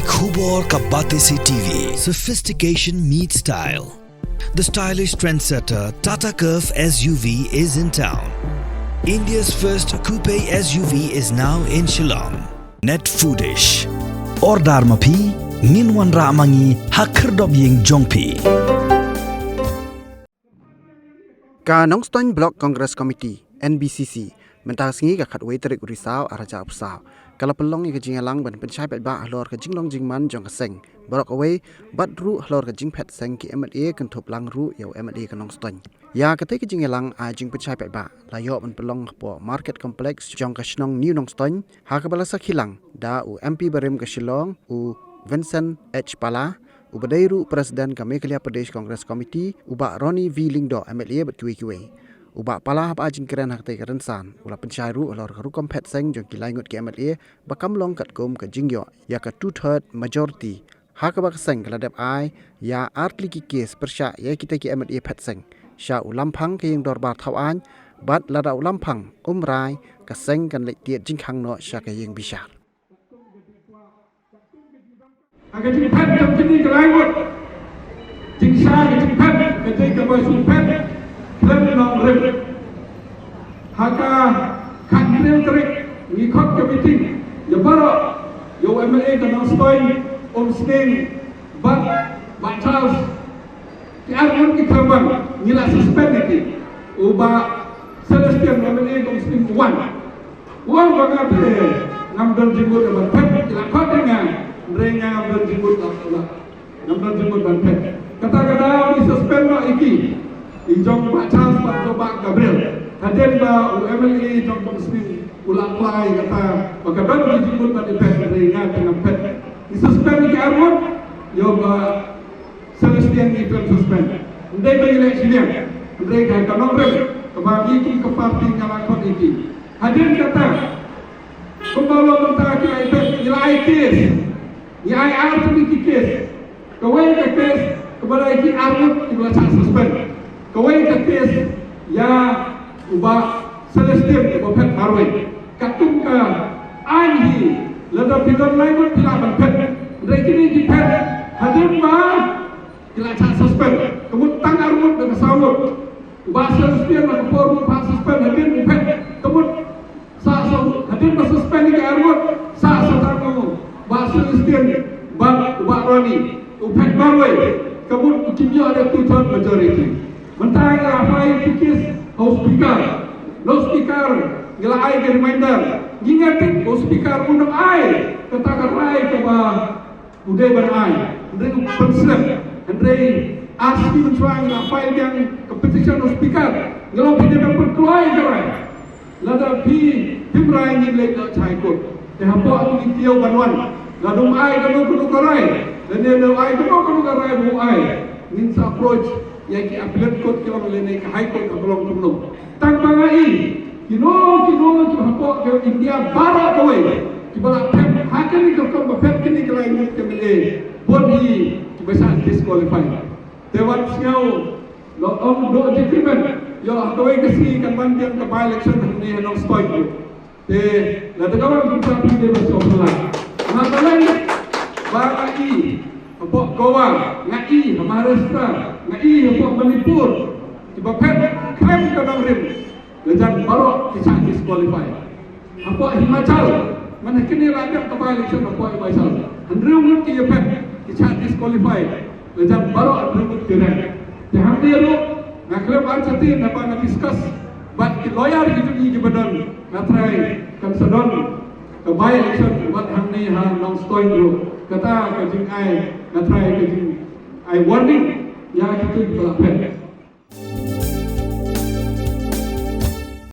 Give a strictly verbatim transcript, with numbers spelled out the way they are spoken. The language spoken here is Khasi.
Khubor ka Batesi T V. Sophistication meets style. The stylish trendsetter Tata Curvv S U V is in town. India's first coupe S U V is now in Shillong. Net Foodish. Order ma phi, ngin wanrah ma ngi ha khyrdop ïing jong phi. Ka Nongstoiñ Block Congress Committee, N B C C, mynta ka sngi ka khatwei tarik u Risaw arhajar arphew saw, ka la pynlong ïa ka jingïalang ban pynshai paidbah halor ka jinglong jingman jong ka seng baroh kawei, bad ruh halor ka jingphet seng ki M L A, kynthup lang ruh ïa u M L A ka Nongstoiñ. Ïa katei ka jingïalang ai jingpynshai paidbah la ïoh ban pynlong hapoh Market Complex jong ka shnong New Nongstoiñ, ha kaba la sakhi lang da u M P barim ka Shillong, u Vincent H Pala, uba dei ruh President ka Meghalaya Pradesh Congress Committee, u Bah Ronnie V Lyngdoh, M L A, bad kiwei kiwei. U Bah Pala, haba ai jingkren ha katei ka rynsan, u la pynshai ruh halor ka rukom phet seng jong ki lai ngut ki M L A ba kam long katkum ka jingïoh ïa ka two third majority, ha kaba ka seng ka la dep ai ïa artylli ki kes pyrshah ïa kitei ki M L A phet seng sha u lamphang ka ïing dorbar thaw aiñ, bad lada u lamphang um rai, ka seng kan leit tied jingkhang noh sha ka ïing bishar. Ha ka jingphet jong kine ki lai ngut, jingshai ka jingphet ka dei kaba shu phet khlem nongrim. Ha ka khathynriew tarik ngi khot ka meeting ïa baroh, ïa u M L A ka Nongstoiñ, Umsning, bad Bah Charles. Ki ar ngut ki khlem wan, ngi la suspend ïa ki. U Bah Celestine, u M L A ka Umsning, u wan. U ong ba nga te ngam don jingmut ban phet, ki la khot ïa nga, hynrei nga ngam don jingmut, la, la, ngam don jingmut ban phet. Kata ka daw ngi suspend noh ïa ki, i jong Bah Charles bad jong Bah Gabriel. Hadien ba u M L A jong ka Umsning u la apply, kata ba ka don ka jingmut ban ïa phet, hynrei nga te ngam phet. Ngi suspend ïa ki ar ngut, ïa u Bah Celestine ngi khlem suspend. Ym dei ba ngi leh shiliang, hynrei ka, ka nongrim kaba ngi kum ka party ngi la khot ïa ki. Hadien kata, kumba long mynta ki la ïa phet, ngi la ai case. Ngi ai artylli ki case. Kawei ka case kaba la ïa ki ar ngut kiba la shah suspend. Kawei ka case ïa u Bah Celestine uba phet marwei. Katkum ka aiñ hi, lada phi don lai ngut phi lah ban phet. Hynrei kine ki phet hadien ba ki la shah suspend. Ka mut tang ar ngut da ka saw ngut. U Bah Celestine na ka por u phet suspend, hadien u phet, ka mut sa, sa, hadien ba suspend ïa ki ar ngut, sa, sa tang u Bah Celestine bad u Bah Ronnie, u phet marwei, ka mut u kim ïoh da two third majority. Mynta ngi la file ki case ha u speaker. Na u speaker ngi la ai ka reminder. Ngi ngeit ba u speaker un ym ai kata ka rai kaba u dei ban ai, hynrei u pynslem. Hynrei ar sngi mynshuwa ngi la file biang ka petition ha u speaker. Ngi la ong phi dei ban pynkloi ka rai. Lada phi, phim rai, ngin leit noh sha High Court. Te hapoh kine ki taïew ban wan, lada um ai kano kano ka rai, lane lada u ai kano kano ka rai ba u ai, ngin sa approach ïa ki appellate court ki long lane ka High Court ka long kumno. Tang ba nga i, kino kino ki hapoh ka India baroh kawei kiba la phet ha kane ka rukom ba phet kine ki lai ngut ki M L A, bun hi kiba shah disqualify. Te wat sngew la ong dei agreement, ïoh ha kawei ka sngi kan wan biang ka by election hangne ha Nongstoiñ ruh. Te lada ka wan kumta phi dei ban sngewphylla. Nga balei ba nga i hapoh Goa, nga i ha Maharashtra, nga i hapoh Manipur, kiba phet khlem ka nongrim, la jan baroh ki shah disqualify. Hapoh Himachal, mynta kine la dep ka by election hapoh Himachal, hynriew ngut ki ïaphet, ki shah disqualify, la jan baroh hynriew ngut ki rem. Te hangne ruh nga khlem artatien haba nga discuss bad ki lawyer ki jong ngi kiba don, nga tharai kan sa don ka by election wat hangne ha Nongstoiñ ruh. Kata ka jingai, nga tharai ka jingai warning ïa kito kiba la phet.